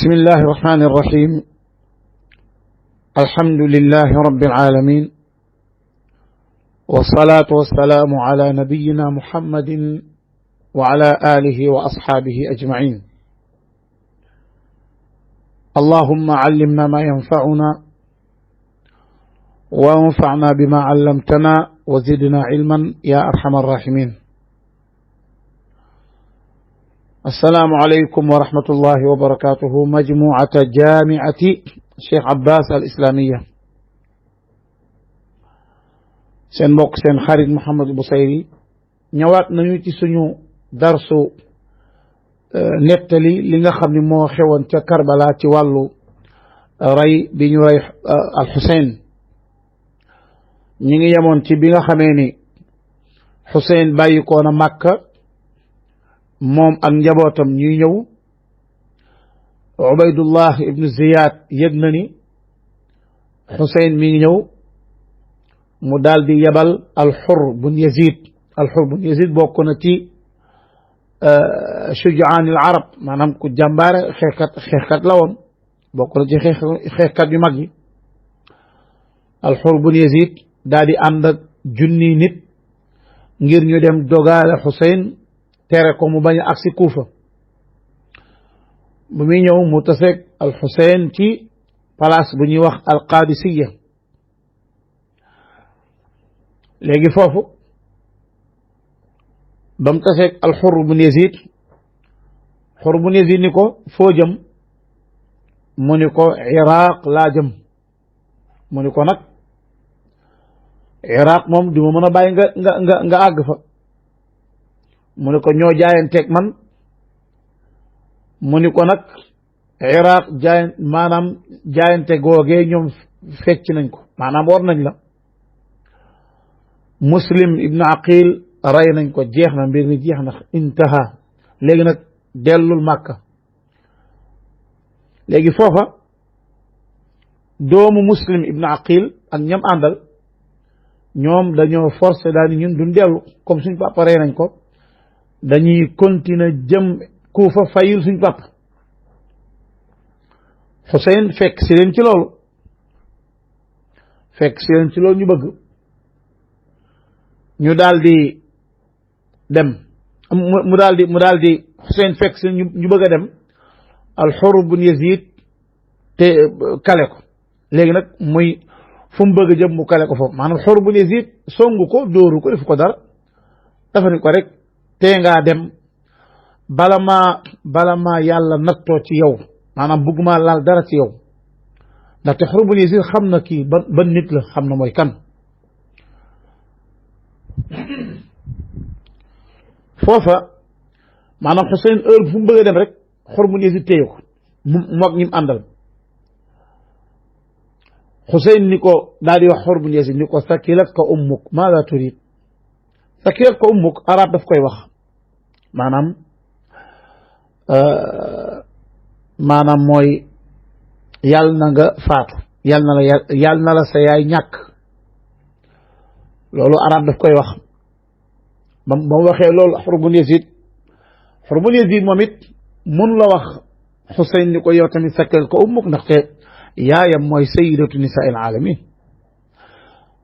بسم الله الرحمن الرحيم. الحمد لله رب العالمين، والصلاة والسلام على نبينا محمد وعلى آله وأصحابه أجمعين. اللهم علمنا ما ينفعنا وانفعنا بما علمتنا وزدنا علما يا أرحم الراحمين. السلام عليكم ورحمة الله وبركاته. مجموعة جامعة Cheikh Abbas al Islamiyya, seen mbokk seen xarit Mouhamadou Bousayri ñëwaat nañu ci suñu darsu nettali li nga xam ne moo xewoon ca Karbala ci wàllu rey bi ñu rey al Xuseyn. ñi ngi yemoon ci bi nga xamee ni Xuseyn bàyyikoon a Màkka moom ak njabootam ñuy ñëw. Ubaydullah ibnu Ziyad yëg na ni Xuseyn mi ngi ñëw, mu daal di yebal al-Hurr bun Yazid. al-Hurr bun Yazid bokk na ci shujaan al arab, maanaam ku jàmbaare xeexkat la woon, bokk na ci xeexkat yu mag yi. al-Hurr bun Yazid daal di ànd ak junni nit ngir ñu dem dogaale Xuseyn, tere ko mu bañ a agsi Kuufa. bu muy ñëw mu taseeg al Xuseyn ci place bu ñuy wax al Qaadisiya. léegi foofu ba mu taseeg al Xurr bun Yazid, Xurr bun Yazid ni ko foo jëm? mu ni ko Iraq laa jëm. mu ni ko nag Iraq moom du ma mën a bàyyi nga àgg fa. mu ni ko ñoo jaayanteeg man. mu ni ko nag Iraq maanaam jaayante googee ñoom fecc nañ ko, maanaam war nañ la. Muslim ibnu Aqil rey nañ ko, jeex na, mbir mi jeex na, intaha. léegi nag dellul Màkka. léegi foofa doomu Muslim ibnu Aqil ak ñam àndal ñoom dañoo forcé daal ni ñun duñ dellu, comme suñ papa rey nañ ko, dañuy continuer jëm Kuufa fayul suñ papa. Xuseyn fekk si leen ci loolu, ñu bëgg ñu daal di dem. mu daal di Xuseyn fekk si ñu bëgg a dem. al-Hurr bun Yazid te kale ko. léegi nag muy fu mu bëgg a jëm mu kale ko foofu, maanaam Hurr bun Yazid songu ko, dóoru ko, defu ko dara, dafa ni ko rek tee ngaa dem bala maa yàlla nattoo ci yow, maanaam bëgguma laal dara ci yow. ndaxte Hurr bun Yazid xam na kii ban nit la, xam na mooy kan. foofa maanaam Xuseyn heure fu mu bëgg a dem rek Hurr bun Yazid téye ko moog ñi mu àndal. Xuseyn ni ko daal di wax Hurr bun Yazid ni ko sakilatka ummuk maada turid. sakilatka ummuk arab daf koy wax, maanaam mooy yàlla na nga faatu, yàlla na la sa yaay ñàkk. loolu arab daf koy wax. ba mu waxee loolu Hurr bun Yazid moom it mun la wax Xuseyn ni ko yow tamit sakkal ko ummuk, ndaxte yaayam mooy sayyidatu nisaa il alamin.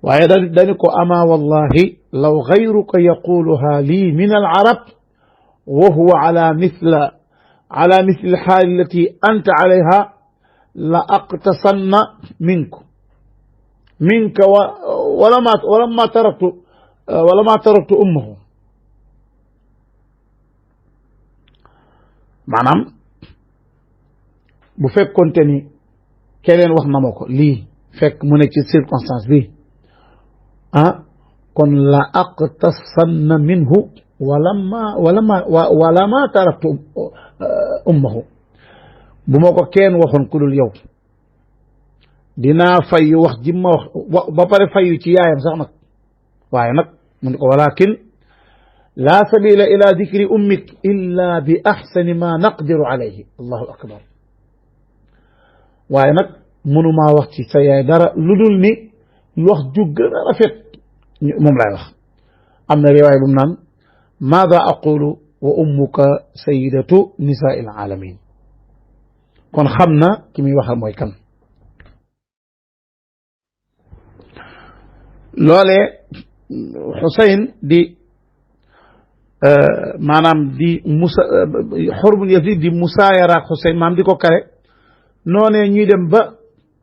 waaye dañu ko ama wallahi law gayruka yaquluha lii min al arab wa huwa ala misli الحال التي أنت عليها لأقتصن منك ولما تركت أمه. maanaam bu fekkoonte ni keneen wax na ma ko lii fekk mu ne ci circonstance bi kon la aqtasanna minhu walama taraktu ummahu. bu ma ko kenn waxoon ku dul yow dinaa fayu wax ji ma wax ba pare fayu ci yaayam sax nag. waaye nag mu ne ko walakin laa sabila ila dikri ummik illa bi axsani ma naqdiru alayhi. allahu akbar. waaye nag mënumaa wax ci sa yaay dara lu dul ni wax ju gën a rafet moom laay wax. am na riwaay bu mu naan maada aqulu wa ummuka sayyidatu nisaa il alamin. kon xam na ki muy waxal mooy kan. loolee Xuseyn di maanaam di musa Xur bun Yazid di musaayara ak Xuseyn maam di ko kare noonee ñuy dem ba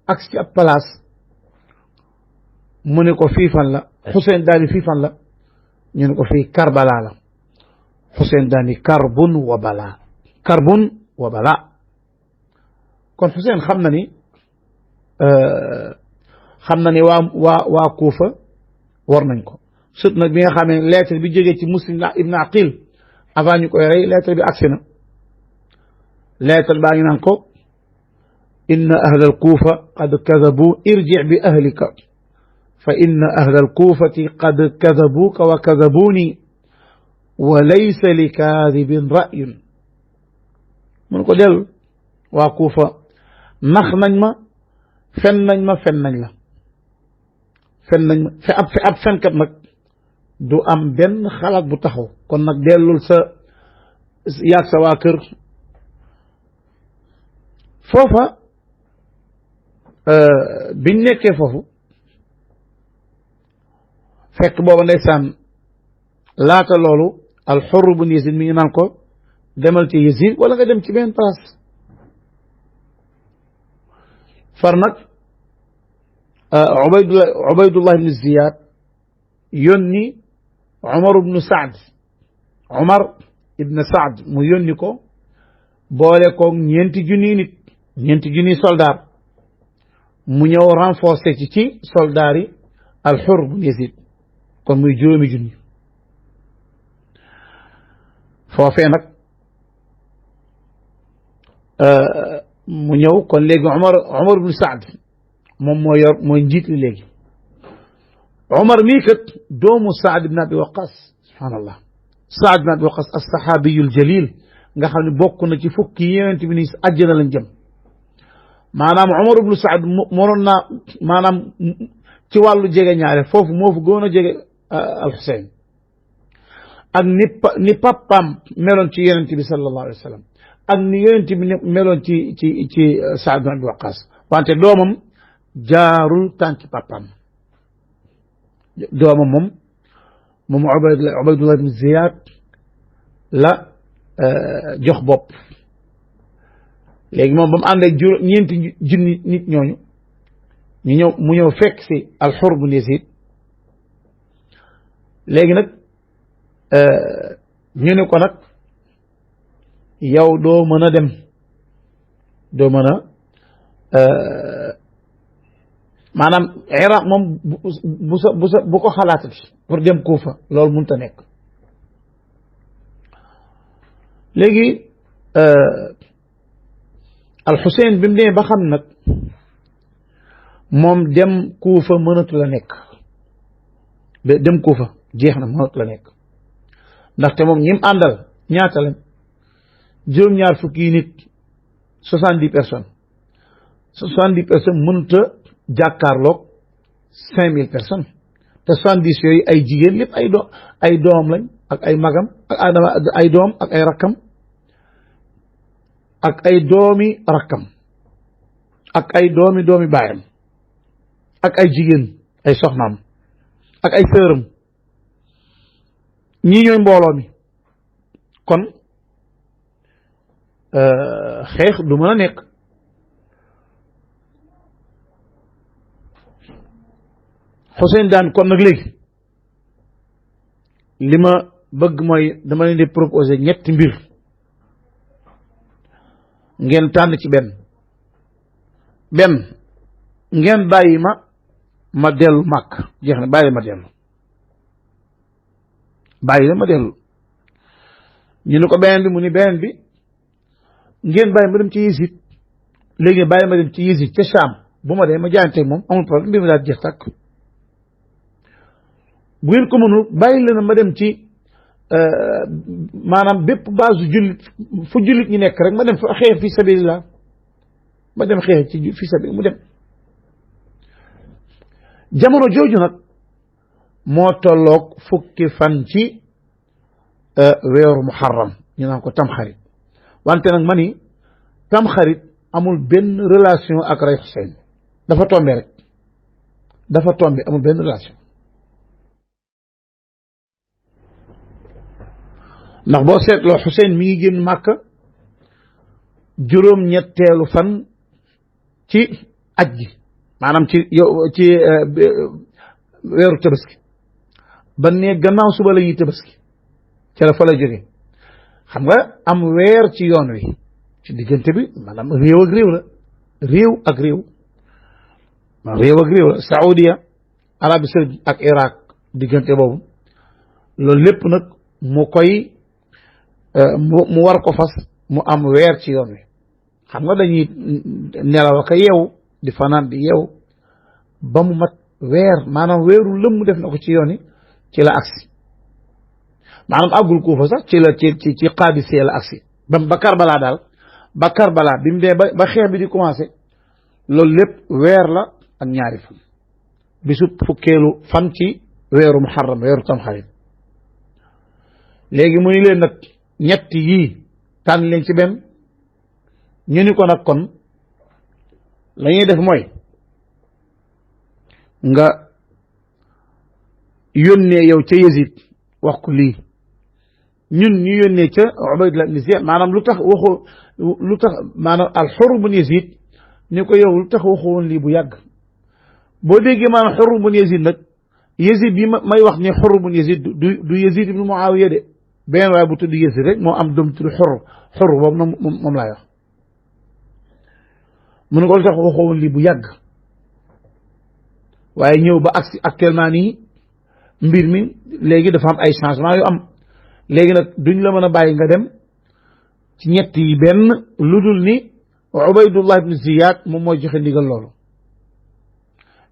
ak ci ab place mu ne ko fii fan la Xuseyn daal di fii fan la ñu ne ko fii Karbala la Xuseyn daal di karbun wa balaa kon Xuseyn xam na ni waa Kuufa war nañ ko surtout nag bi nga xam ne lettre bi jógee ci Muslim ibn Aqil avant ñu koy rey lettre bi agsi na lettre baa ngi naan ko inna ahla al-Kuufa qad kadabu irji bi ahlika fa inna ahla al-Kuufati qad kadabuuka wa kadabuuni wa laysa li kaadibin ra'yun mun ko dellu waa Kuufa nax nañ ma fen nañ la fen nañ ma fi ab fenkat nag du am benn xalaat bu taxaw kon nag dellul yaag sa waa kër foofa biñ nekkee foofu fekk booba ndeysaan laata loolu al-Hurr bun Yazid mi ngi naan ko demal ci Yazid wala nga dem ci benn place far nag Ubaydullah ibn Ziyad yónni Umar ibn Saad mu yónni ko boole ko ñeenti junniy soldaar mu ñëw renforcer ci soldaar yi al-Hurr bun Yazid kon muy juróomi junni foofee nag mu ñëw kon léegi Umar ibn Saad moom mooy njiit li léegi Umar mii kat doomu Saad ibn Abi Waqas subhaanallah Saad ibn Abi Waqas as-saxaabiyul jalil nga xam ne bokk na ci fukki Yonent bi ni àjjana lañ jëm maanaam Umar ibn Saad mënoon naa maanaam ci wàllu jege ñaare foofu moo fu gën a jege al-Xuseyn ak ni papaam meloon ci Yonent bi sallallahu alayhi wa sallam ak ni Yonent bi meloon ci Saad ibn Abi Waqas wante doomam jaarul tànki papaam doomam moom Ubaydullah ibn Ziyad la jox bopp léegi moom ba mu ànd ak ñeenti junni nit ñooñu mu ñëw fekk si al-Hurr bun Yazid léegi nag ñu ne ko nag yow doo mën a dem doo mën a maanaam Iraq moom bu ko xalaatati pour dem Kuufa loolu mënut a nekk léegi al-Xuseyn bi mu demee ba xam nag moom dem Kuufa mënatu la nekk dem Kuufa jeex na mënatu la nekk ndaxte moom ñi mu àndal ñaata lañ juróom-ñaar fukki nit 70 personnes mënut a jàkkaarloog 5000 personnes te 70 yooyu ay jigéen lépp ay doom lañ ak ay magam ak ay doom ak ay rakkam ak ay doomi rakkam ak ay doomi baayam ak ay jigéen ay soxnaam ak ay sëram ñii ñooy mbooloo mi kon xeex du mën a nekk Xuseyn daan kon nag léegi li ma bëgg mooy dama leen di proposer ñetti mbir ngeen tànn ci benn ngeen bàyyi ma dellu màkk jeex na bàyyi ma dellu ñu ne ko beneen bi mu ni beneen bi ngeen bàyyi ma dem ci Yezid léegi bàyyi ma dem ci Yezid ca Sham bu ma dee ma jaayante moom amul problème mbir mi daal jeex tàkk bu ngeen ko mënul bàyyi leen ma dem ci maanaam bépp base jullit fu jullit ñi nekk rek ma dem fa xeex fi sabilillah ma dem xeex ci fi sabilillah mu dem jamono jooju nag moo tolloog fukki fan ci weeru muharram ñu naan ko tamxarit wante nag ma ni tamxarit amul benn relation ak rey Xuseyn dafa tombé rek dafa tombé amul benn relation ndax boo seetloo Xuseyn mi ngi génn Màkka juróom-ñetteelu fan ci aj gi maanaam ci weeru tabaski ba ne gannaaw suba la ñuy tabaski ca la fa la jóge xam nga am weer ci yoon wi ci diggante bi maanaam réew ak réew la réew ak réew la Saoudia Arabie Saoudite ak Irak diggante boobu loolu lépp nag mu koy mu war ko fas mu am weer ci yoon wi xam nga dañuy nelaw ak yeewu di fanaan di yeewu ba mu mat weer maanaam weeru lëmm def na ko ci yoon yi ci la agsi maanaam àggul Kuufa sax ci la ci Qaadisiya la agsi ba Karbala daal ba Karbala bi mu dee ba xeex bi di commencé loolu lépp weer la ak ñaari fan bisu fukkeelu fan ci weeru muharram weeru tamxarit léegi mu ni leen nag ñett yii tànn leen ci benn ñu ni ko nag kon la ñuy def mooy nga yónnee yow ca Yazid wax ko lii ñun ñu yónnee ca Ubaydullah ibn Ziyad maanaam lu tax maanaam al-Hurr ibn Yazid ni ko yow lu tax waxu woon lii bu yàgg boo déggee maanaam Hurr ibn Yazid nag Yazid bi may wax ni Hurr ibn Yazid du Yazid ibn Muawiya de beneen waaye bu tudd Yazid rek moo am doom tudd Hurr boobu nag moom laay wax mu ne ko lu tax waxu woon lii bu yàgg waaye ñëw ba agsi actuellement nii mbir mi léegi dafa am ay changement yu am léegi nag duñ la mën a bàyyi nga dem ci ñett yi benn lu dul ni Ubaydullah ibn Ziyad moom mooy joxe ndigal loolu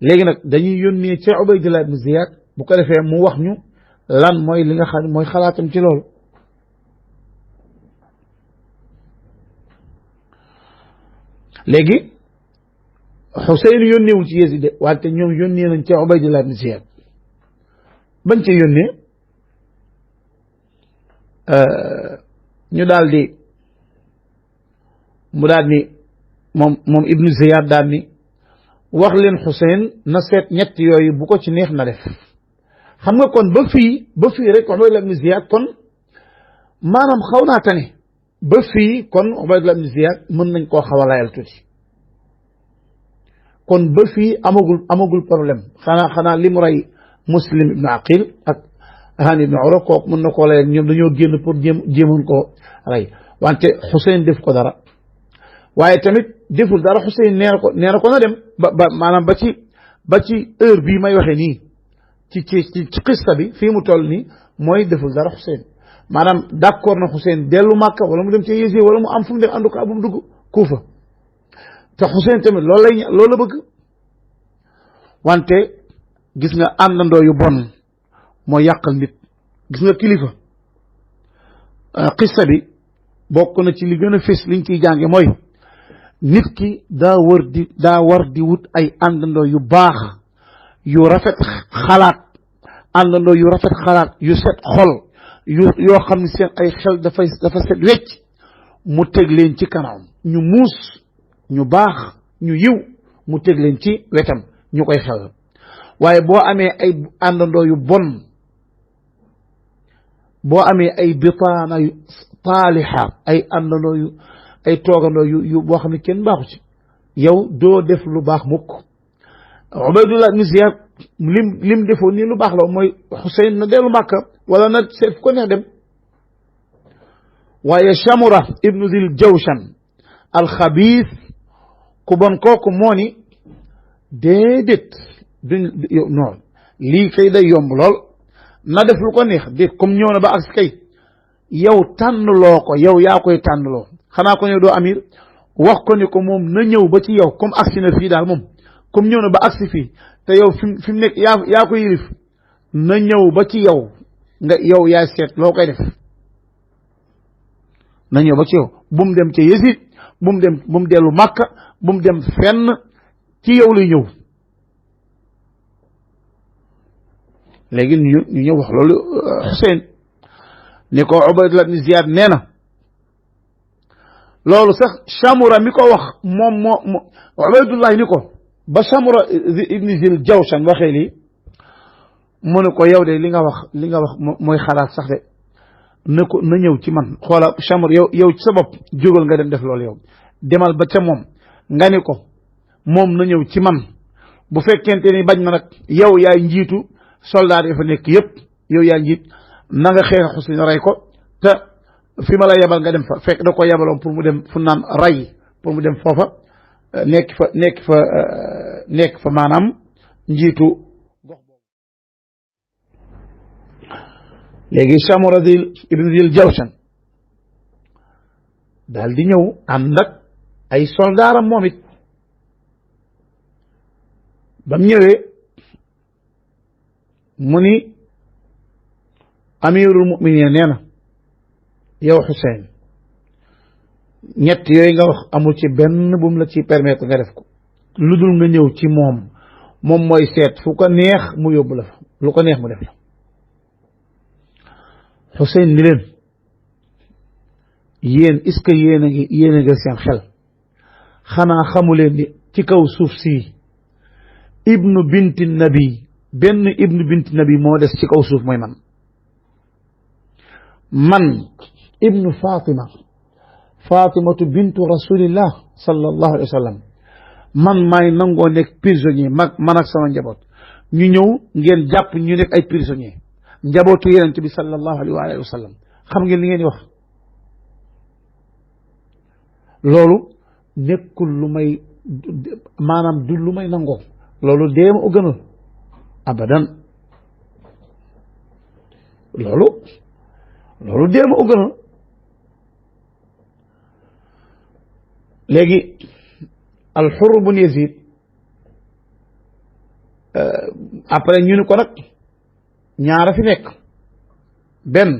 léegi nag dañuy yónnee ca Ubaydullah ibn Ziyad bu ko defee mu wax ñu lan mooy li nga xam mooy xalaatam ci loolu léegi Xuseyn yónneewul ci Yazid wante ñoom yónnee nañ ca Ubaydullah ibn Ziyad bañ ca yónnee ñu daal di mu daal ni moom ibnu Ziyad daal ni wax leen Xuseyn na seet ñett yooyu bu ko ci neex na def xam nga kon ba fii rek Ubaydullah ibn Ziyad kon maanaam xaw naa tane ba fii kon Ubaydullah ibn Ziyad mën nañ koo xaw a layal tuuti kon ba fii amagul problème xanaa li mu rey Muslim ibn Aqil ak Hani ibn Urwa kooku mën na koo layal ñoom dañoo génn pour jéemoon koo rey wante Xuseyn def ko dara waaye tamit deful dara Xuseyn nee na ko na dem ba maanaam ba ci heure bii may waxee nii ci xista bi fii mu toll nii mooy deful dara Xuseyn maanaam d'accord na Xuseyn dellu Màkka wala mu dem ci Yazid wala mu am fu mu dem en tout cas bu mu dugg Kuufa te Xuseyn tamit loolu la bëgg wante gis nga àndandoo yu bon moo yàqal nit gis nga kilifa xista bi bokk na ci li gën a fés liñ ciy jànge mooy nit ki daa war di wut ay àndandoo yu baax yu rafet xalaat àndandoo yu rafet xalaat yu set xol yoo xam ne seen ay xel dafa set wecc mu teg leen ci kanam ñu muus ñu baax ñu yiw mu teg leen ci wetam ñu koy xel waaye boo amee ay àndandoo yu bon boo amee ay bitaana yu taaliha ay àndandoo yu ay toogandoo yu boo xam ne kenn baaxu ci yow doo def lu baax mukk Ubaydullah ibn Ziyad lim defoo nii lu baax la mooy Xuseyn na dellu Màkka wala na seet ko neex dem waaye Shamura ibnu Zil Jawshan alxabiis ku bon kooku moo ni déedéet non lii kay day yomb lool na def lu ko neex déet comme ñëw na ba agsi kay yow tànnloo ko yow yaa koy tànnloo xanaa ko ñëw doo amir wax ko ni ko moom na ñëw ba ci yow comme agsi na fii daal moom comme ñëw na ba agsi fii te yow fi mu nekk yaa ko yilif na ñëw ba ci yow nga yow yaay seet loo koy def na ñëw ba ci yow bu mu dem ca Yazid bu mu dellu Màkka bu mu dem fenn ci yow lay ñëw léegi ñu ñëw wax loolu Xuseyn ni ko Ubaydullah ibn Ziyad nee na loolu sax Samura mi ko wax moom moo Ubaydullah ni ko ba Samura ibn Zil Jawshan waxee lii mu ne ko yow de li nga wax mooy xalaat sax de na ko na ñëw ci man xoola Samura yow ci sa bopp jógal nga dem def loolu yow demal ba ca moom nga ni ko moom na ñëw ci man bu fekkente ni bañ na nag yow yaay njiitu soldat yi fa nekk yépp yow yaay njiit na nga xeex Xuseyn rey ko te fi ma la yebal nga dem fa fekk da ko yebaloon pour mu dem fu naan ray pour mu dem foofa nekk fa maanaam njiitu gox boobu. léegi Samura ibn Zil Jawshan daal di ñëw ànd ak ay soldaaram moom it ba mu ñëwee mu ni amirul muminin nee na yow Xuseyn ñett yooyu nga wax amul ci benn bu mu la ci permettre nga def ko lu dul nga ñëw ci moom mooy seet fu ko neex mu yóbbu la fa lu ko neex mu def la. Xuseyn ni leen yéen est-ce que yéen a ngi seen xel xanaa xamu leen ni ci kaw suuf si ibnu binti nabi benn ibnu binti nabi moo des ci kaw suuf mooy man ibnu Fatimatu bintu rasulillah sallallahu alayhi wa sallam man maay nangoo nekk prisonnier man ak sama njaboot ñu ñëw ngeen jàpp ñu nekk ay prisonnier njabootu yonent bi sallallahu alayhi wa sallam xam ngeen li ngeen di wax loolu nekkul lu may maanaam du lu may nangoo loolu dee ma o gënal abadan loolu dee ma o gënal léegi al-Hurr bun Yazid après ñu ni ko nag ñaara fi nekk benn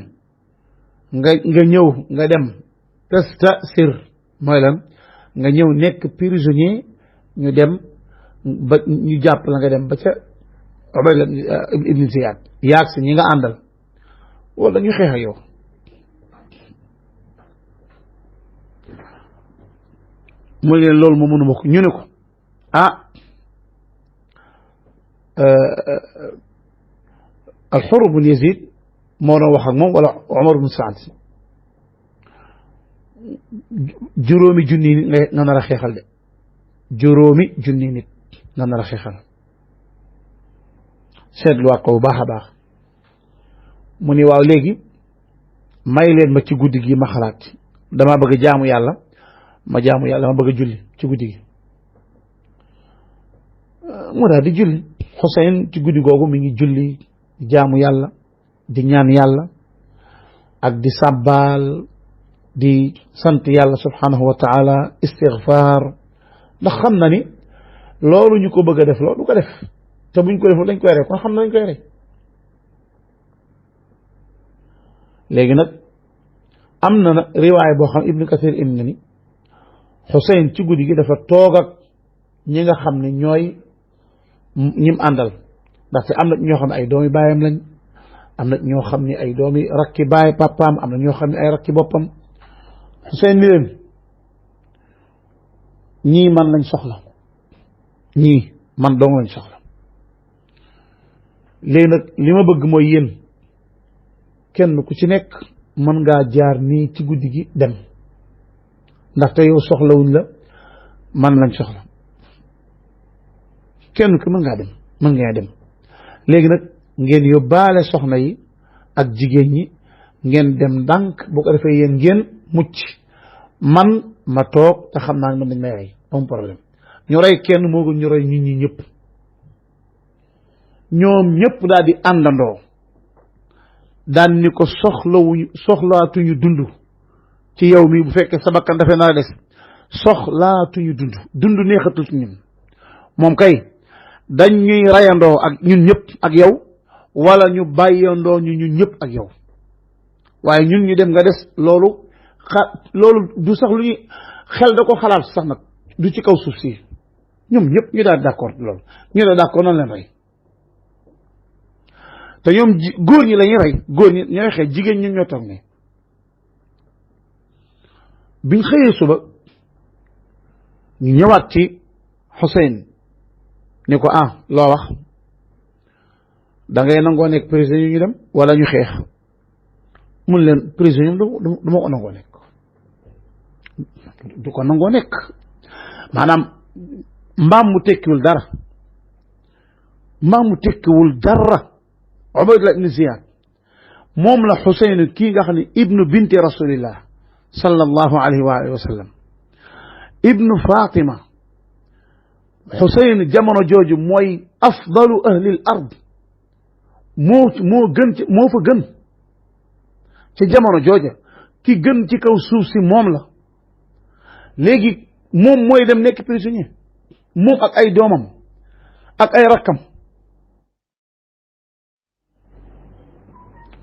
nga ñëw nga dem tastasir mooy lan nga ñëw nekk prisonnier ñu dem ba ñu jàpp la nga dem ba ca Ubayda ibn Ziyad yaag si ñi nga àndal wala ñu xeex ak yow mu leen loolu ma mënuma ko ñu ne ko al-Hurr bun Yazid moo doon wax ak moom wala Umar bun Saad juróomi junni nit nga nar a xeexal de juróomi junni nit nga nar a xeexal seetluwaat ko bu baax a baax mu ni waaw léegi may leen ma ci guddi gi ma xalaat damaa bëgg jaamu yàlla ma bëgg a julli ci guddi gi mu daal di julli Xuseyn ci guddi googu mi ngi julli di jaamu yàlla di ñaan yàlla ak di sàbbaal di sant yàlla subhanahu wa taala istighfar ndax xam na ni loolu ñu ko bëgg a def loolu du ko def te buñ ko deful dañ koy rey kon xam na dañ koy rey léegi nag am na nag riwaay boo xam Ibnu Kathir im na ni Xuseyn ci guddi gi dafa toog ak ñi nga xam ne ñooy ñim àndal ndaxte am na ñoo xam ne ay doomi baayam lañ am na ñoo xam ne ay doomi rakki baay papaam am na ñoo xam ne ay rakki boppam Xuseyn ni leen ñii man lañ soxla ñii man dong lañ soxla léegi nag li ma bëgg mooy yéen kenn ku ci nekk mën ngaa jaar nii ci guddi gi dem ndaxte yow soxlawuñ la man lañ soxla kenn ku mën ngaa dem léegi nag ngeen yóbbaale soxna yi ak jigéen ñi ngeen dem ndànk bu ko defee yéen ngeen mucc man ma toog te xam naa ne man dañ may rey am problème ñu rey kenn moo gën ñu rey ñun ñi ñëpp ñoom ñëpp daal di àndandoo daan ni ko soxlaatuñu dund ci yow mi bu fekkee sa bakkan dafay nar a des soxlaatuñu dund neexatul ci ñun moom kay dañ ñuy rayandoo ak ñun ñëpp ak yow wala ñu bàyyandoo ñun ñëpp ak yow waaye ñun ñu dem nga des loolu du sax lu ñuy xel da ko xalaat sax nag du ci kaw suuf si ñoom ñëpp ñu daal d'accord loolu ñu daal d'accord nan leen rey te ñoom góor ñi la ñuy rey góor ñi ñooy xëy jigéen ñi ñoo toog ne biñ xëyee suba ñu ñëwaat ci Xuseyn ni ko loo wax da ngay nangoo nekk prisonnier ñu dem wala ñu xeex mun leen prisonnier du ma ko nangoo nekk du ko nangoo nekk maanaam mbaam mu tekkiwul dara Ubaydullah ibn Ziyad moom la Xuseyn kii nga xam ne ibnu binti rasulillah sallallahu alayhi wa alihi wa sallam ibnu Fatima Xuseyn jamono jooju mooy afdalu ahli al ard moo fa gën ci jamono jooja ki gën ci kaw suuf si moom la léegi moom mooy dem nekk prisonnier moom ak ay doomam ak ay rakkam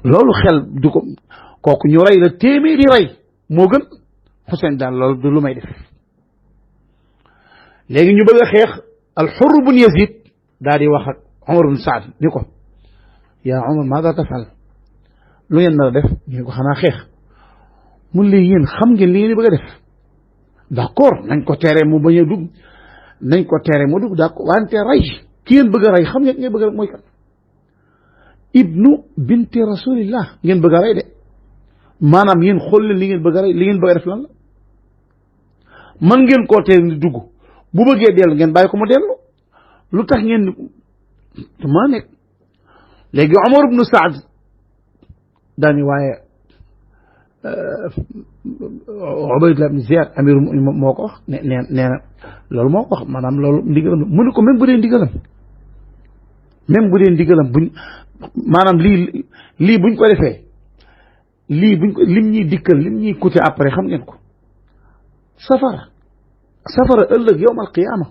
loolu xel du ko kooku ñu rey la téeméeri rey moo gën Xuseyn daal loolu du lu may def léegi ñu bëgg a xeex al Hurr bun Yazid daal di wax ak Umar bun Saad ni ko yaa Umar maada tafal lu ngeen nar a def ñu ko xanaa xeex mun leen yéen xam ngeen li ngeen bëgg a def d'accord nañ ko tere mu bañ a dugg nañ ko tere mu dugg d'accord wante rey ki ngeen bëgg a rey xam ngeen bëgg a rey mooy kan ibnu binti rasulillah ngeen bëgg a rey de maanaam yéen xool leen li ngeen bëgg a rey li ngeen bëgg a def lan la man ngeen koo tere ni dugg bu bëggee dellu ngeen bàyyi ko mu dellu lu tax ngeen maa nekk léegi Umar ibnu Saad daani waaye Ubaydullah ibn Ziyad amir moo ko wax nee na loolu moo ko wax maanaam loolu ndigalam mu ne ko même bu dee ndigalam buñ maanaam lii buñ ko defee lim ñuy dikkal lim ñuy coûter après xam ngeen ko safara ëllëg yawmal qiyaama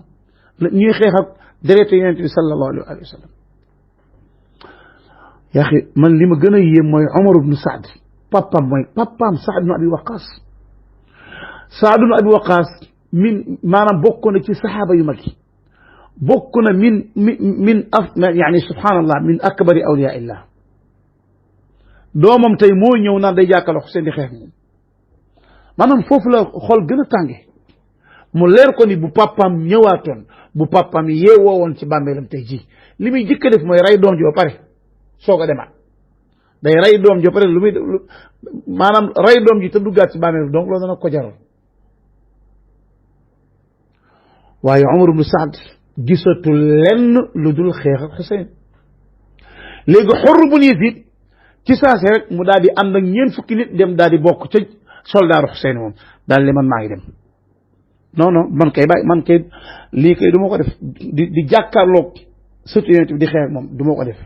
la ñuy xeex ak deretu Yonent bi sallallahu alayhi wa sallam yaa xi man li ma gën a yéem mooy Umar ibn Saad papaam Saad ibn Abi Waqaas Saad ibn Abi Waqaas maanaam bokk na ci saxaaba yu mag yi bokk na yani subhaanallah min akbari awliyaa illah doomam tey moo ñëw naan day jàkkaarloo Xuseyn di xeex moom maanaam foofu la xol gën a tànge mu leer ko ni bu papaam ñëwaatoon bu papaam yeewoo woon ci bàmmeelam tey jii li muy jëkk a def mooy rey doom ji ba pare soog a demaat day rey doom ji ba pare maanaam rey doom ji te duggaat ci bàmmeelam donc loolu dana ko jaral waaye Umar ibn Saad gisatul lenn lu dul xeex ak Xuseyn léegi Hurr bun Yazid ci saase rek mu daal di ànd ak ñeent fukki nit dem daal di bokk ca soldaaru Xuseyn moom daal li man maa ngi dem non man kay lii kay du ma ko def di jàkkaarloog surtout Yonent bi di xeex ak moom du ma ko def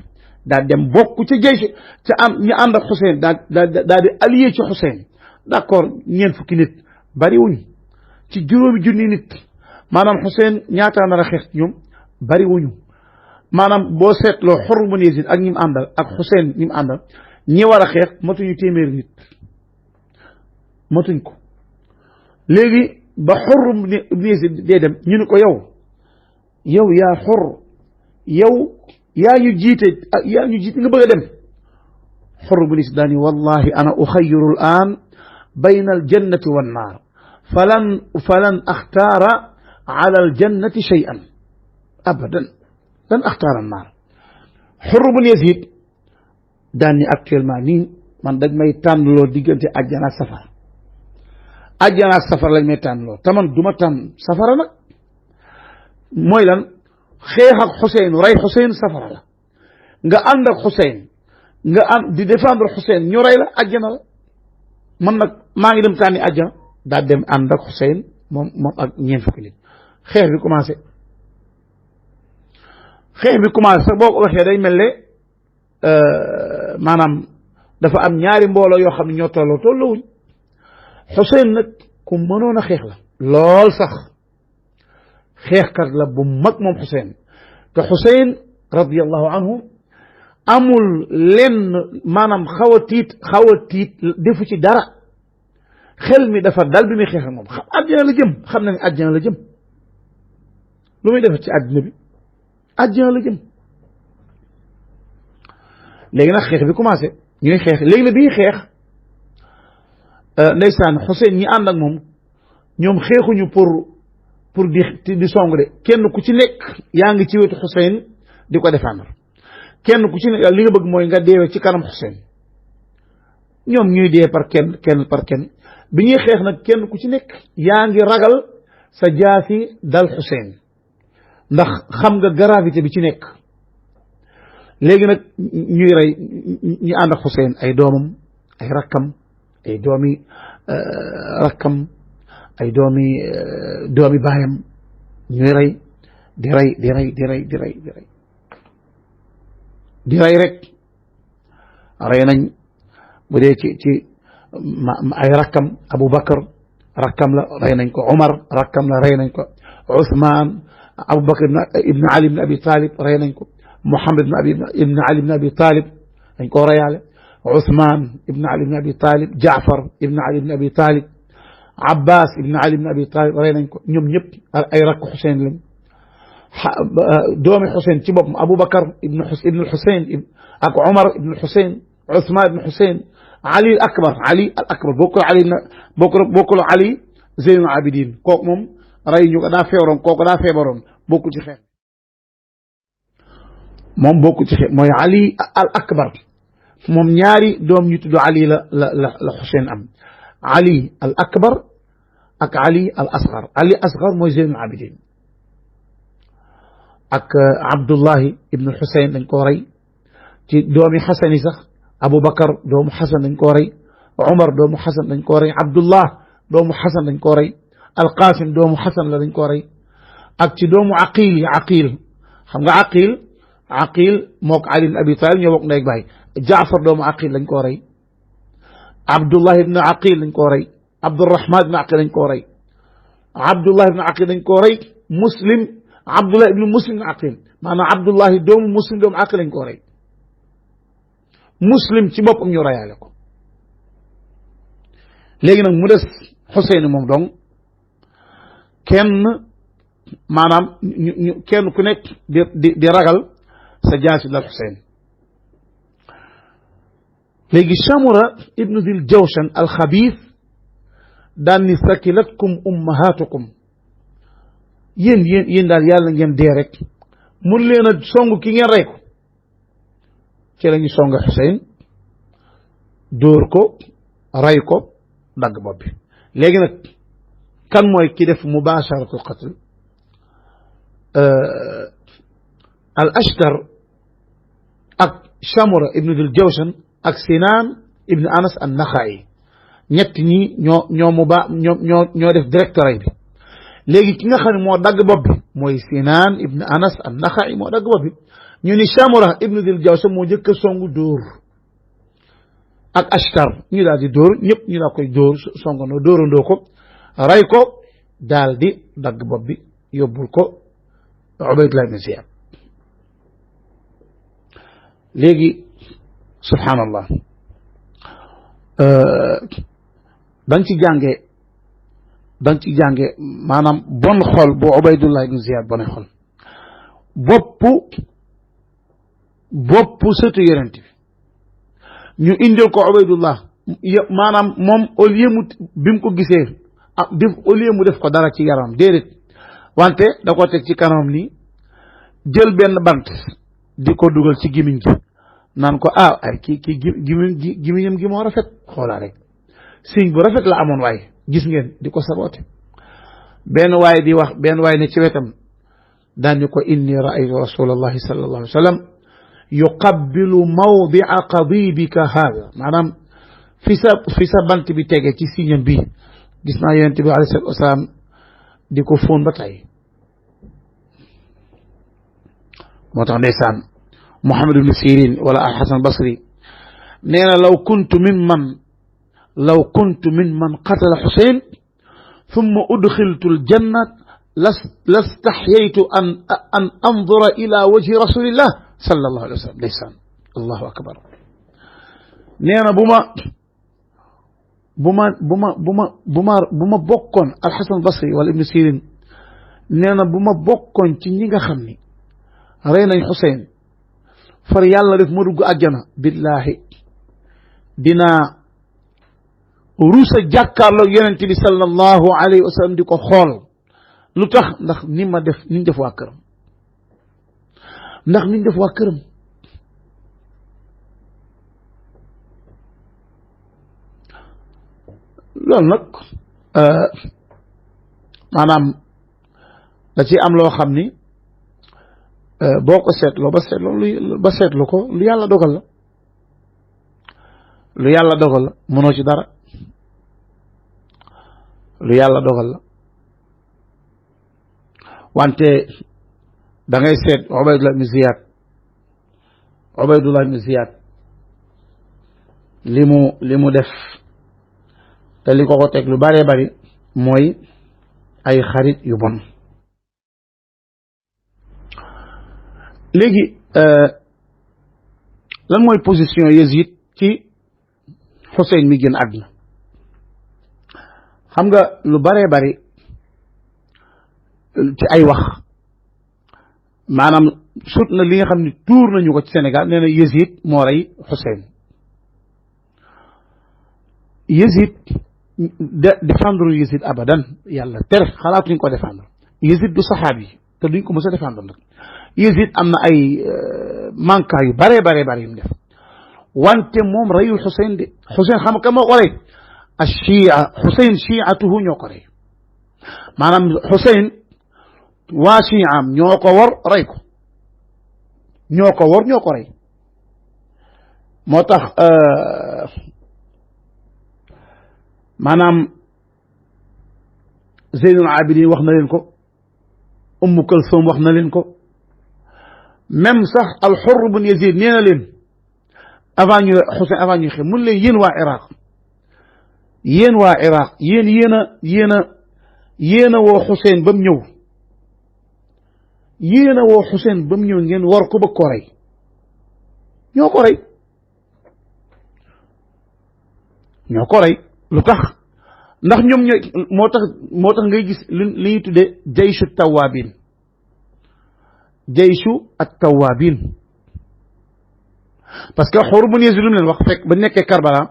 daal dem bokk ca jeysi ca ñu ànd ak Xuseyn daal di allié ci Xuseyn d'accord ñeent fukki nit bariwuñ ci juróomi junni nit maanaam Xuseyn ñaata nar a xeex ñoom bari wuñu maanaam boo seetloo Hurr bun Yazid ak ñi mu àndal ak Xuseyn ñi mu àndal ñi war a xeex matuñu téeméeri nit matuñ ko léegi ba Hurr bun Yazid dee dem ñu ne ko yow yaa Hurr yaa ñu jiite nga bëgg a dem Hurr bun Yazid daani wallahi ana uxayyiru al-aan bayna al-jannati wan-naar falan axtaara ala aljannati shay'an abadan lan axtaara naar Hurr bun Yazid daan ni actuellement nii man dañ may tànnloo diggante àjjana ak safara àjjana ak safara lañ may tànnloo te man du ma tànn safara nag mooy lan xeex ak Xuseyn rey Xuseyn safara la nga ànd ak Xuseyn nga ànd di défendre Xuseyn ñu rey la àjjana la man nag maa ngi dem tànni àjjana daal dem ànd ak Xuseyn moom ak ñeent fukki nit xeex bi commencé sax boo ko waxee day mel ne maanaam dafa am ñaari mbooloo yoo xam ne ñoo tolloowuñ Xuseyn nag ku mënoon a xeex la lool sax xeexkat la bu mag moom Xuseyn te Xuseyn radiyallahu anhu amul lenn maanaam xaw a tiit defu ci dara xel mi dafa dal bi muy xeex moom àjjana la jëm xam na ne àjjana la jëm lu muy defar ci àddina bi àjjana la jëm léegi nag xeex bi commencé ñuy xeex léegi nag bi ñuy xeex ndeysaan Xuseyn ñi ànd ak moom ñoom xeexuñu pour di song de kenn ku ci nekk yaa ngi ci wetu Xuseyn di ko défendre kenn ku ci nekk li nga bëgg mooy nga deewee ci kanam Xuseyn ñoom ñuy dee par kenn par kenn bi ñuy xeex nag kenn ku ci nekk yaa ngi ragal sa jaasi dal Xuseyn ndax xam nga gravité bi ci nekk léegi nag ñuy rey ñu ànd ak Xuseyn ay doomam ay rakkam ay doomi rakkam ay doomi baayam ñuy rey di rey rek rey nañ bu dee ci ay rakkam Abu Bakar rakkam la rey nañ ko Omar rakkam la rey nañ ko Ousmane Abu Bakar ibn Ali ibn Abi Talib rey nañ ko Muhammad ibn Ali ibn Abi Talib dañ koo reyaale Ousmane ibn Ali ibn Abi Talib Jaafar ibn Ali ibn Abi Talib Abbas ibn Ali ibn Abi Talib rey nañ ko ñoom ñëpp ay rakk Xuseyn lañ doomi Xuseyn ci boppam Abu Bakar ibn Xuseyn ak Omar ibn Xuseyn Ousmane ibn Xuseyn Ali al Akbar bokkul Ali Zeynul Abidin kooku moom rey ñu ko daa feebaroon bokkul ci xeex moom bokkul ci xeex mooy Ali al Akbar moom ñaari doom ñu tudd Ali la Xuseyn am Ali al Akbar ak Ali al Asgar Ali Asgar mooy Zeynul Abidin ak Abdullahi ibn Xuseyn dañ koo rey ci doomi Xasan yi sax Abu Bakar doomu Xasan dañ koo rey Omar doomu Xasan dañ koo rey Abdullah doomu Xasan dañ koo rey Alqasim doomu Xasan la dañ koo rey ak ci doomu Aqil yi Aqil xam nga Aqil mook Ali ibn Abi Talib ñoo bokk ndey ak baay Jaafar doomu Aqil dañ koo rey Abdullah ibn Aqil dañ koo rey Abdurrahman ibn Aqil dañ koo rey Abdullah ibn Aqil dañ koo rey Abdullah ibn Muslim ibn Aqil maanaam Abdullahi doomu Muslim doomu Aqil dañ koo rey Muslim ci boppam ñu reyaale ko léegi nag mu des Xuseyn moom donc kenn maanaam kenn ku nekk di ragal sa jaasi dal Xuseyn léegi Samura ibnu Dil Jawshan alxabiis daan ni sakilatkum ummahatukum yéen daal yàlla ngeen dee rek mun leen a song ki ngeen rey ko ci la ñu song Xuseyn dóor ko rey ko dagg bopp bi léegi nag kan mooy ki def mubasharatul qatl al Ashtar ak Samura ibnu Dil Jawshan ak Sinaan ibnu Anas an-Naxa'i ñett ñi ñoo def direct rey bi léegi ki nga xam ne moo dagg bopp bi mooy Sinaan ibnu Anas an-Naxa'i moo dagg bopp bi ñu ni Samura ibnu Dil Jawshan moo njëkk a songu dóor ak Ashtar ñu daal di dóor ñëpp ñu daal koy dóor songandoo dóorandoo ko rey ko daal di dagg bopp bi yóbbul ko Ubaydullah ibn Ziyad léegi subhanallah da nga ci jànge maanaam bon xol bu Ubaydullah ibn Ziyad bone xol boppu sëtu yonent bi ñu indil ko Ubaydullah maanaam moom au lieu bi mu ko gisee au lieu mu def ko dara ci yaram déedéet wante da ko teg ci kanamam nii jël benn bant di ko dugal ci gimiñ gi naan ko ay kii gimiñam gi moo rafet xoolaa rek signe bu rafet la amoon waaye gis ngeen di ko saboote benn waay ne ci wetam daan ñu ko inni ra'aytu rasulallahi sallallahu alayhi wa sallam yuqabbilu mawdi'a qadibika hada maanaam fi sa bant bi tege ci signam bi gis naa yonent bi alayhi salaatu wasalaam di ko fóon ba tey moo tax ndeysaan Muhammad ibn Sirin wala al-Hasan Basri nee na law kuntu mimman qatala Xuseyn thumma udxiltu al-janna lastaxyaytu an andura ila wajhi rasulillah sallallahu alayhi wa sallam ndeysaan allahu akbar nee na bu ma bokkoon al-Hasan Basri wala ibn Sirin nee na bu ma bokkoon ci ñi nga xam ni rey nañ Xuseyn far yàlla def ma dugg àjjana billahi dinaa rusa jàkkaarloo yonent bi sallallahu alayhi wa sallam di ko xool lu tax ndax ni ma def ni ñu def waa këram ndax ni ñu def waa këram loolu nag maanaam da ci am loo xam ni boo ko seetloo ba seetlu ko lu yàlla dogal la lu yàlla dogal la mënoo ci dara lu yàlla dogal la wante da ngay seet Ubaydullah ibn Ziyad li mu def te li ko teg lu bëree bëri mooy ay xarit yu bon léegi lan mooy position Yazid ci Xuseyn mi génn àdduna xam nga lu bëree bëri ci ay wax maanaam sut na li nga xam ne tuur nañu ko ci Sénégal nee na Yazid moo rey Xuseyn Yazid défendre Yazid abadan yàlla tere xalaatuñ ko défendre Yazid du saxaabi te duñ ko mës a défendre nag Yazid am na ay manka yu bare yu mu def wante moom reyul Xuseyn de Xuseyn xam nga moo ko rey ashia Xuseyn chiatuhu ñoo ko rey maanaam Xuseyn waa chiaam ñoo ko war rey ko ñoo ko rey moo tax maanaam Zeynul Abidin wax na leen ko Ummu Kalsum wax na leen ko même sax al-Hurr bun Yazid nee na leen avant ñu Xuseyn avant ñu xeex mun leen yéen waa Iraq yéen a woo Xuseyn ba mu ñëw ngeen war ko bëgg koo rey ñoo ko rey lu tax ndax ñoom ñooy moo tax ngay gis li ñuy tuddee jayshu at-tawwabin parce que Hurr bun Yazid lu leen wax fekk ba nekkee Karbala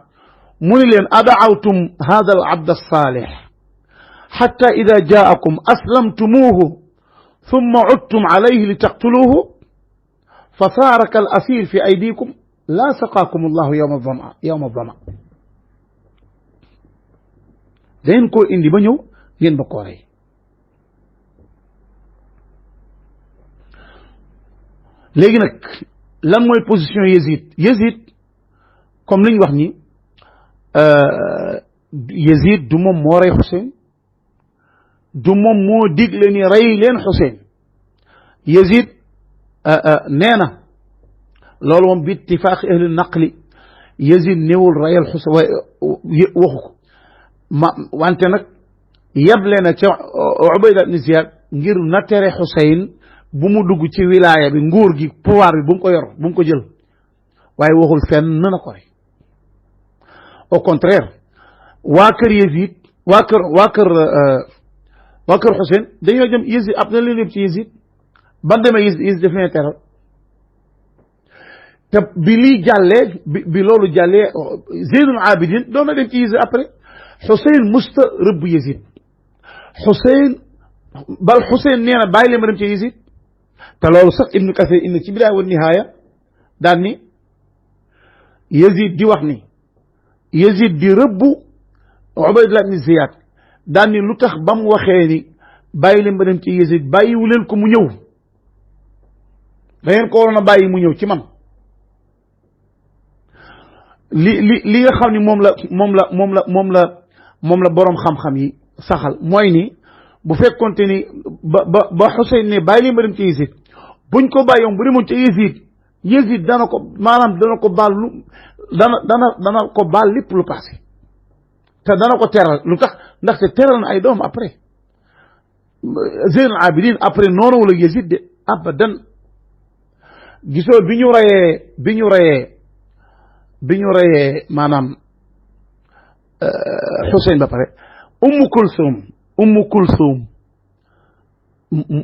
mu ne leen ada'awtum hadha al-abd as-salih hatta idha ja'akum aslamtumuhu thumma 'udtum alayhi litaqtuluhu fasara kal-asir fi aydikum la saqakum Allahu yawma adh-dhama dangeen koo indi ba ñëw ngeen ba koo rey léegi nag lan mooy position Yazid comme li ñu wax ni Yazid du moom moo rey Xuseyn du moom moo digle ni rey leen Xuseyn Yazid nee na loolu moom bi ittifaaqi ahli naqli Yazid néewul reyal Xuseyn waxu ko wante nag yeble na ca Ubayda ibn Ziyad ngir na tere Xuseyn bu mu dugg ci wilaya bi nguur gi pouvoir bi bu mu ko yor bu mu ko jël waaye waxul fenn na ko rey au contraire waa kër Yazid waa kër Xuseyn dañoo jëm Yazid ab na leen yëpp ci Yazid ban demee Yazid daf leen teral te bi lii jàllee bi loolu jàllee Zeynul Abidin doon na dem ci Yazid après Xuseyn musta rëbb Yazid Xuseyn nee na bàyyi leen ma dem ci Yazid te loolu sax Ibnu Kasir indi ci Bidaaya wa Nihaaya daan ni Yazid di wax ni Yazid di rëbbu Ubaydullah ibn Ziyad daan ni lu tax ba mu waxee ni bàyyi leen ma dem ci Yazid bàyyiwu leen ko mu ñëw da ngeen ko waroon a bàyyi mu ñëw ci man li nga xam ni moom la boroom xam-xam yi saxal mooy ni bu fekkonte ni ba Xuseyn ne bàyyi leen ma dem ci Yazid buñ ko bàyyoon bu demoon ci Yazid dana ko baal dana ko baal lépp lu passé te dana ko teral lu tax ndaxte teral na ay doom après Zeynul Abidin après noonu wala Yazid de abadan gisoo bi ñu reyee maanaam Xuseyn ba pare Ummu Kulsum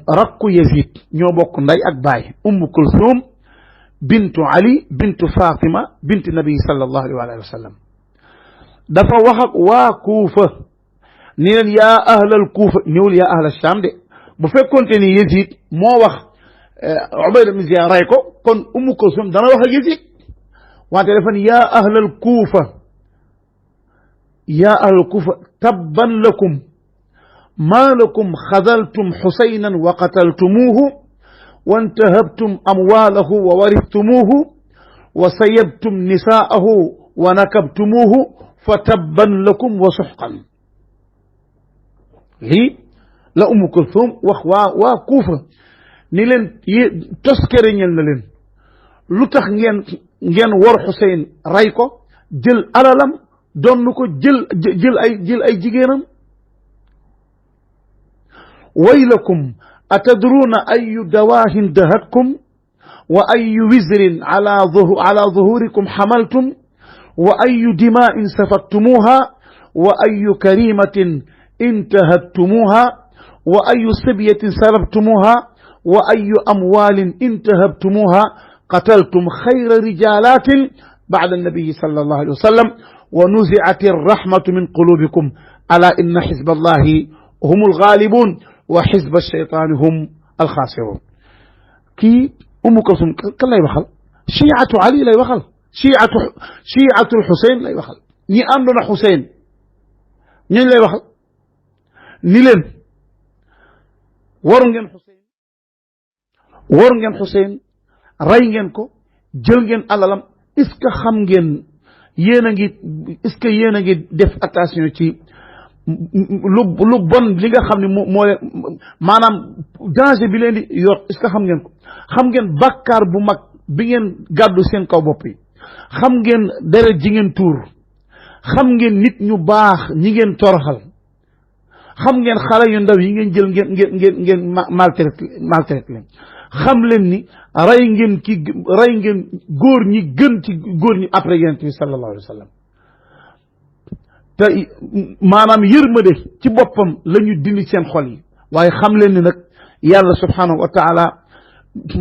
rakku Yazid ñoo bokk nday ak baay Ummu Kulsum bintu Ali bintu Fatima bintu nabi sallallahu alayhi wa sallam dafa wax ak waa Kuufa ni leen yaa ahlal Kuufa ñëwul yaa ahlal Shaam de bu fekkonte ni Yazid moo wax Ubayda ibn Ziyad ray ko kon Ummu Kulsum dana wax ak Yazid wante dafa ni yaa ahlal Kuufa yaa ahlal Kuufa tabban lakum maa lakum xadaltum Xusaynan wa qataltumuuhu wa intahabtum amwaalahu wa waristumuuhu wa sayabtum nisaa'ahu wa nakabtumuuhu fa tabban lakum wa suxqan lii la Ummu Kulsum wax waa Kuufa ni leen toskere ñel na leen lu tax ngeen war Xuseyn ray ko jël alalam donn ko jël ay jigéenam waylakum atadruuna ayu dawaahin dahatkum wa ayu wizrin ala zuhurikum xamaltum wa ayu dimaa'in safaktumuuha wa ayu karimatin intahadtumuuha wa ayu sibyatin salabtumuuha wa ayu amwaalin intahabtumuuha qataltum xayra rijaalatin ba'da annabiyi sallallahu alayhi wa sallam wa nuzi'at arrahmatu min qulubikum ala inna xizba allahi hum algaalibuun wa xizba alcheytaani hum alxaasiruun kii Ummu Kulsum kan lay waxal chiatu Ali lay waxal chiatul Xuseyn lay waxal ñi àndoon ak Xuseyn ñooñu lay waxal ni leen waru ngeen Xuseyn rey ngeen ko jël ngeen alalam est-ce que xam ngeen yéen a ngi def attention ci lu bon li nga xam ne moo leen maanaam danger bi leen di yor est-ce que xam ngeen ko xam ngeen bàkkaar bu mag bi ngeen gàddu seen kaw bopp yi xam ngeen deret ji ngeen tuur xam ngeen nit ñu baax ñi ngeen toroxal xam ngeen xale yu ndaw yi ngeen jël ngeen maltraité leen xam leen ni rey ngeen góor ñi gën ci góor ñi après yonent bi sallallahu alayhi wa sallam te maanaam yërmande ci boppam la ñu dindi seen xol yi waaye xam leen ni nag yàlla subhanahu wa taala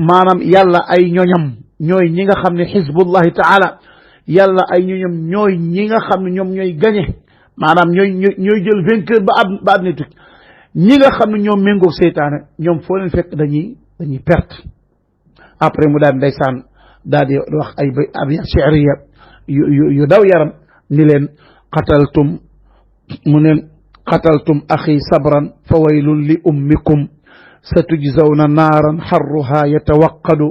maanaam yàlla ay ñoñam ñooy ñi nga xam ne xizbullahi taala yàlla ay ñoñam ñooy ñi nga xam ne ñoom ñooy gañe maanaam ñooy jël vainqueur ba àddina tukki ñi nga xam ne ñoom méngoog seytaane ñoom foo leen fekk dañuy perte après mu daal ndeysaan daal di wax ay abiyat shi'riya yu daw yaram ni leen qataltum axi sabran fa waylun li ummikum satujzawna naaran xarruha yatawaqqadu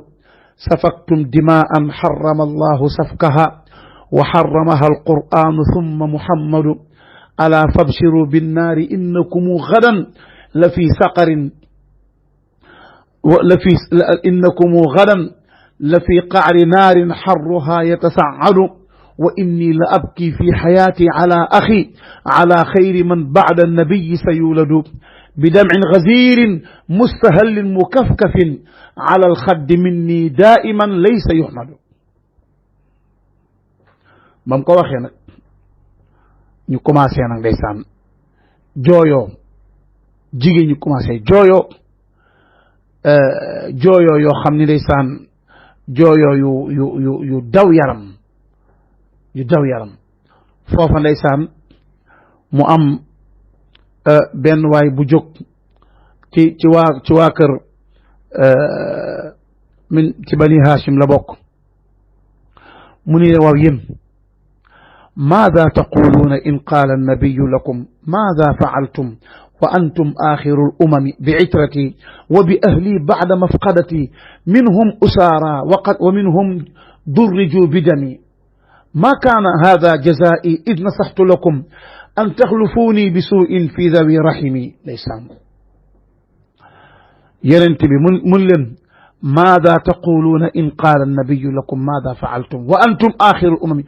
safaktum dimaan xarama allahu safkaha wa xaramaha alqur'anu thumma muhammadu ala fabshiru binnaari innakumu gadan la fi saqarin innakumu gadan la fi qa'ri naarin xarruha yatasa'adu wa inni la abki fi xayaati ala axi ala xayri man ba'da annabiyi sayuladu bidam'in gazirin mustahallin mukafkafin ala alxaddi minni daa'iman laysa yuhmadu bam ko waxee nag ñu commencé nag ndeysaan jooyoo jigéen ñu commencé jooyoo yoo xam ne ndeysaan jooyoo yu daw yaram foofa ndeysaan mu am benn waay bu jóg ci waa kër ci bani Hashim la bokk mu ni waaw yéen maada taquluuna in qaala annabiyu lakum maada faaltum wa antum axiru lumami biitrati wa bi ahli bacda mafqadati minhum usaara wa minhum durriju bidami ma kaana hada jazaa'i id nasaxtu lakum an taxlufuuni bi suu'in fi dawi rahimi ndeysaan yonent bi mun leen maada taquluuna in qaala annabiyu lakum maada faaltum wa antum axiru lumami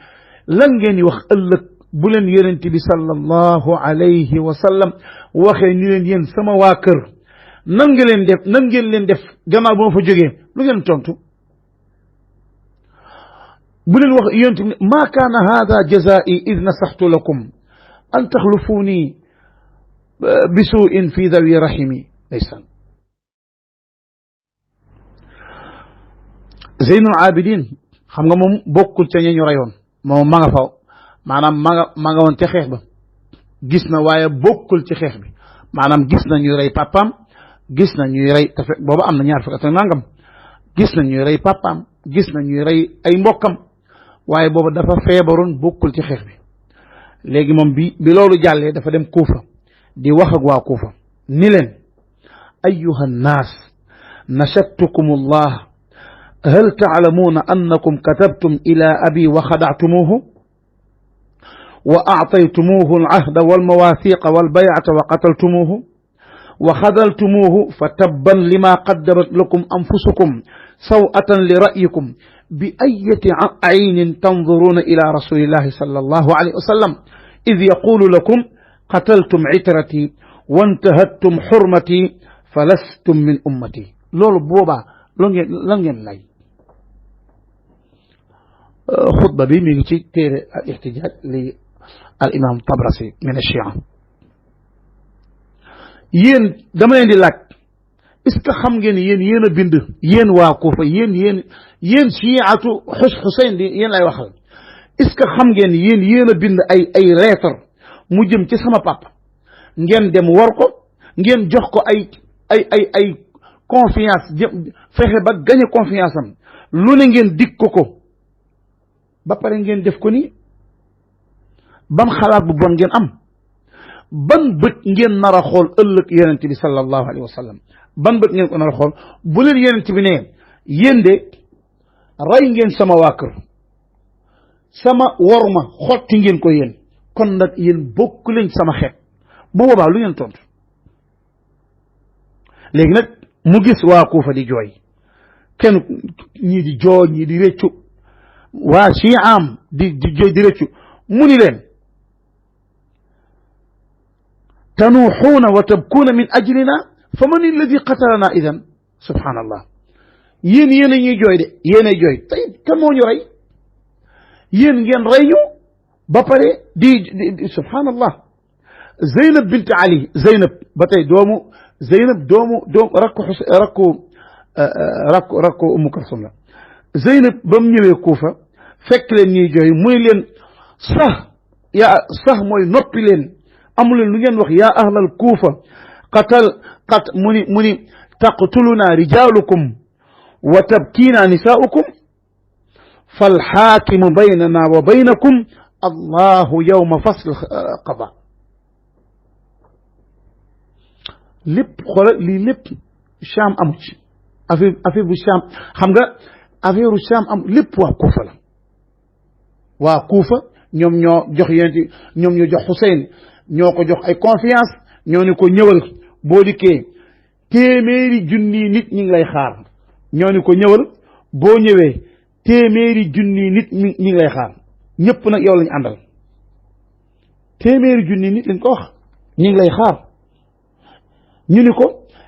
lan ngeen di wax ëllëg bu leen yonent bi sallallahu alayhi wa sallam waxee ni leen yéen sama waa kër nan ngeen leen def gannaaw ba ma fa jógee lu ngeen tontu bu leen wax yonent bi maa kaana haada jazaa'i id nasaxtu lakum an taxlufuuni bi suu'in fi dawi rahimi ndeysaan Zeynul Abidin xam nga moom bokkul ca ña ñu rayoon moom ma nga fa maanaam ma nga woon ca xeex ba gis na waaye bokkul ci xeex bi maanaam gis na ñuy rey papaam gis na ñuy rey te fekk booba am na ñaar fukk ak nangam gis na ñuy rey papaam gis na ñuy rey ay mbokkam waaye booba dafa feebaroon bokkul ci xeex bi léegi moom bi loolu jàllee dafa dem Kuufa di wax ak waa Kuufa ni leen ayyuha nnaas nashattukum allah hal taalamuuna annakum katabtum ila abi wa xadactumuuhu wa actaytumuuhu alcahda walmawaafiqa walbaycata wa qataltumuuhu wa xadaltumuuhu fa tabban lima qaddamat lakum anfusukum saw'atan li ra'yikum bi ayyati aynin tanzuruuna ila rasulillahi sallallahu alayhi wa sallam id yaqulu lakum qataltum citrati wantahadtum xurmati falastum min ummati loolu boobaa lan ngeen lay xutba bi mi ngi ci téere al ixtijaaj li al imam Tabrasi min achia yéen dama leen di laaj est-ce que xam ngeen yéen a bind yéen waa Kuufa yéen chiatu Xuseyn di yéen lay waxal est-ce que xam ngeen yéen a bind ay lettre mu jëm ci sama papa ngeen dem war ko ngeen jox ko ay confiance fexe ba gañe confiance am lu ne ngeen dig ko ba pare ngeen def ko nii ban xalaat bu bon ngeen am ban bët ngeen nar a xool ëllëg yonent bi sallallahu alayhi wa sallam ban bët ngeen ko nar a xool bu leen yonent bi ne yéen de rey ngeen sama waa kër sama worma xotti ngeen ko yéen kon nag yéen bokk leen sama xeet bu boobaa lu ngeen tontu léegi nag mu gis waa Kuufa di jooy kenn ñii di jooy ñii di réccu waa Chiam di jooy di réccu mu ni leen tanuuxuuna wa tabkuuna min ajlina fa man alladi qatalana idan subhaanallah yéen a ñuy jooy de yéenay jooy tey kan moo ñu rey yéen ngeen rey ñu ba pare di subhaanallah Zeynab bint Ali Zeynab ba tey doomu rakku Umu Kalsum la Zeynab ba mu ñëwee Kuufa fekk leen ñuy jooy muy leen sax mooy noppi leen amu leen lu ngeen wax yaa ahlal Kuufa mu ni taqtuluna rijaalukum wa tabkiina nisaa'ukum falxaakimu baynana wa baynakum allahu yawma fasl qada lépp xoolal lii lépp Cham amu ci affaire bu Cham xam nga affaire u Cham am lépp waa Kuufa la waa Kuufa ñoom ñoo jox yéen ñoom ñoo jox Xuseyn ñoo ko jox ay confiance ñoo ne ko ñëwal boo dikkee téeméeri junni nit ñi ngi lay xaar ñoo ne ko ñëwal boo ñëwee téeméeri junni nit ñi ngi lay xaar ñëpp nag yow lañu àndal téeméeri junni nit lañ ko wax ñi ngi lay xaar ñu ni ko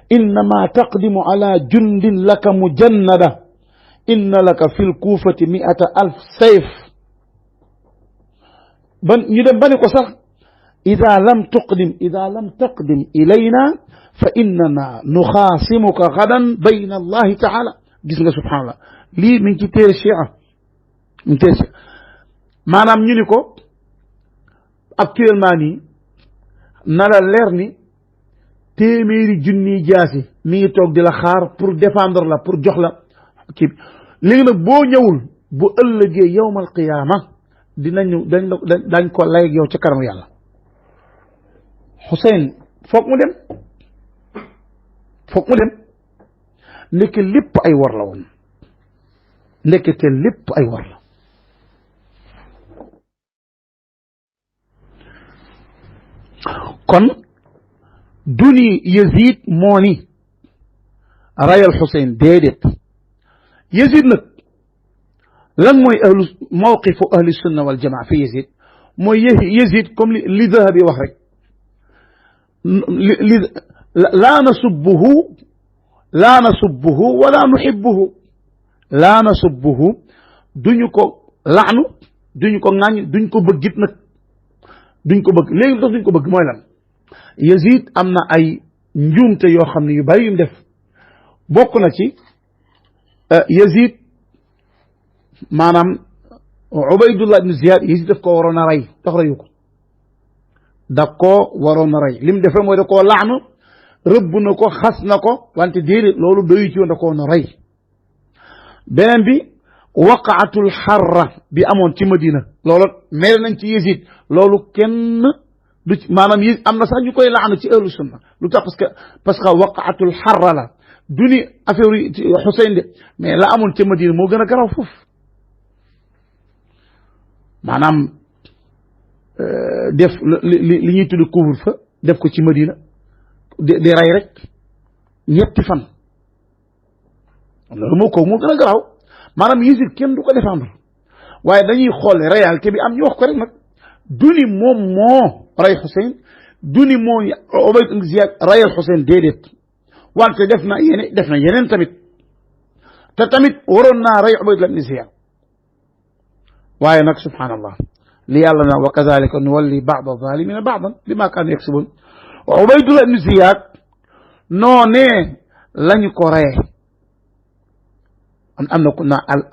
innama taqdimu ala jundin laka mujannada inna laka fi lkuufati 100,000 sayf ñu dem ba ni ko sax ida lam taqdim ilayna fa innana nuxaasimuka gadan bayna allahi taala gis nga subhanallah lii mi ngi ci téere Chia mi ngi téere Chia maanaam ñu ni ko actuellement nii na la leer ni téeméeri junniy jaasi mi ngi toog di la xaar pour défendre la pour jox la kii léegi nag boo ñëwul bu ëllëgee yawmal qiyaama dañ ko lay ak yow ca kanamu yàlla Xuseyn foog mu dem ndeke lépp ay war la woon ndekete lépp ay war la kon duni Yazid moo ni rayal Xuseyn déedéet Yazid nag lan mooy mawqifu ahli sunna wal jamaa fi Yazid mooy Yazid comme li Dahabi wax rek laa nasubbuhu wala nuhibbuhu laa nasubbuhu duñu ko laanu duñu ko ŋàññ duñ ko bëggit nag duñ ko bëgg léegi tax duñ ko bëgg mooy lan Yazid am na ay njuumte yoo xam ne yu bari yu mu def bokk na ci Yazid maanaam Ubaydullah ibn Ziyad Yazid daf ko waroon a rey tax reyu ko daf koo waroon a rey lim defe mooy da koo laanu rëbb na ko xas na ko wante déedéet loolu doyu ci woon da koo na rey beneen bi waqaatul xarra bi amoon ci Madina loolu mere nañ ci Yazid loolu kenn du ci maanaam yi am na sax ñu koy laanu ci ahlu sunna lu tax parce que waqaatul xarra la du ni affaire yi Xuseyn de mais la amoon ci Madina moo gën a garaw foofu maanaam def li ñuy tudd couvre-feu def ko ci Madina di rey rek ñetti fan loolu moo gën a garaaw maanaam Yazid kenn du ko défendre waaye dañuy xool réalité bi am ñu wax ko rek nag du ni moom moo rey Xuseyn du ni moo Ubayd ibn Ziyad reyal Xuseyn déedéet wante def na yeneen tamit te tamit waroon naa rey Ubayd ibn Ziyad waaye nag subhanallah li yàlla na wa kazalika nuwalli ba'da zalimina ba'dan bima kaanu yaksubun Ubaydullah ibn Ziyad noonee lañu ko reye am na ku naa al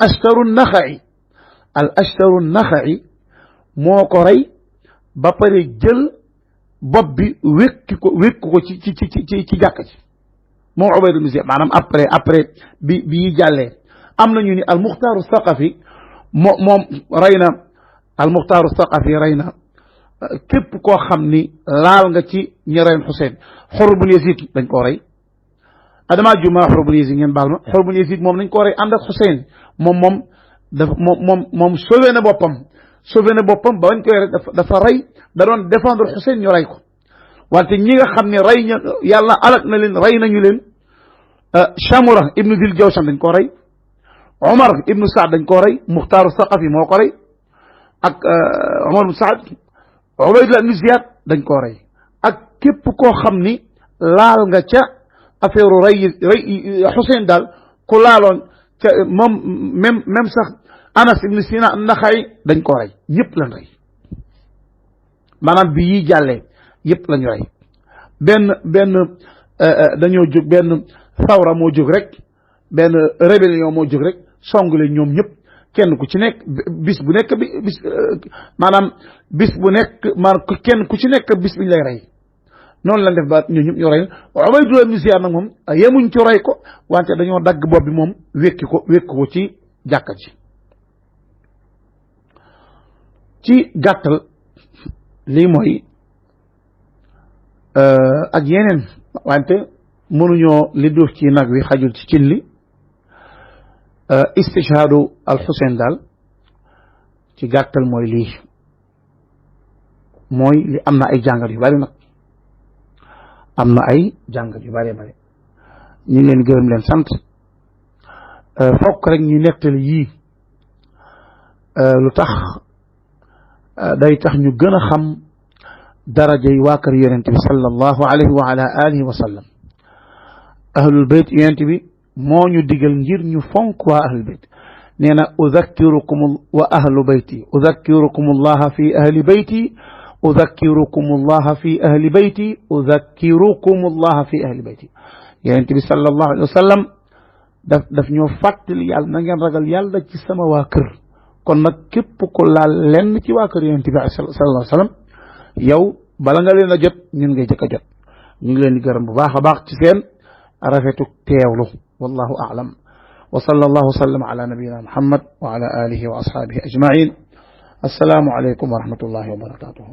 ashtaru naxa'i moo ko rey ba pare jël bopp bi wékk ko ci jàkka ci moom Ubayd ibn Ziyad maanaam après bi yi jàllee am nañu ni al Muxtaaru Saqafi moom rey na al Muxtaaru Saqafi rey na képp koo xam ni laal nga ci ñi reyoon Xuseyn Xurr bun Yazid dañ koo rey adama juma Xurr bun Yazid ngeen baal ma Xurr bun Yazid moom dañ koo rey ànd ak Xuseyn moom sauvé na boppam ba bañ koy rey dafa rey da doon défendre Xuseyn ñu rey ko wante ñi nga xam ne rey yàlla alak na leen rey nañu leen Shamura ibnu Dil Jawshan dañ koo rey Omar ibnu Saad dañ koo rey Muxtaaru Saqafi moo ko rey ak Omar ibnu Saad Ubaydullah ibn Ziyad dañ koo rey ak képp koo xam ni laal nga ca affaire rey Xuseyn daal ku laaloon ca moom même sax Anas ibn Sina Naxa'i dañ koo rey ñëpp lañ rey maanaam bi yi jàllee yëpp lañu rey benn dañoo jóg benn sawra moo jóg rek benn rébellion moo jóg rek song leen ñoom ñëpp kenn ku ci nekk bis bu nekk kenn ku ci nekk bis biñ lay rey noonu lañ def ba ñoo ñëpp ñoo rey Ubaydullah ibn Ziyad nag moom yemuñ ci rey ko wante dañoo dagg bopp bi moom wékki ko ci jàkka ci gàttal lii mooy ak yeneen wante mënuñoo li duuf ci nag wi xajul ci cin li istishhaadu al Xuseyn daal ci gàttal mooy lii mooy li am na ay jàngat yu bari nag am na ay jàngat yu bari bari ñu ngi leen gërëm leen sant fokk rek ñu nettali yii lu tax day tax ñu gën a xam daraja yi waa kër yonent bi sallallahu alayhi wa ala alihi wa sallam ahlul bayt yonent bi moo ñu digal ngir ñu fonk waa ahlul bayt nee na udakkirukum wa ahlu bayti udakkirukum allaha fi ahli bayti udakkirukum allaha fi ahli bayti udakkirukum allaha fi ahli bayti yonent bi sallallahu alayhi wa sallam daf ñoo fàttali yàlla na ngeen ragal yàlla ci sama waa kër kon nag képp ko laal lenn ci waa kër yonent bi sallallahu alayhi wa sallam yow bala nga leen a jot ñun ngay jëkk a jot ñu ngi leen di gërëm bu baax a baax ci seen rafetu teewlu wallahu a'lam wa sallallahu wa sallam ala nabiyyina muhammad wa ala alihi wa ashabihi ajma'in assalaamu alaykum wa rahmatullahi wa barakatuhu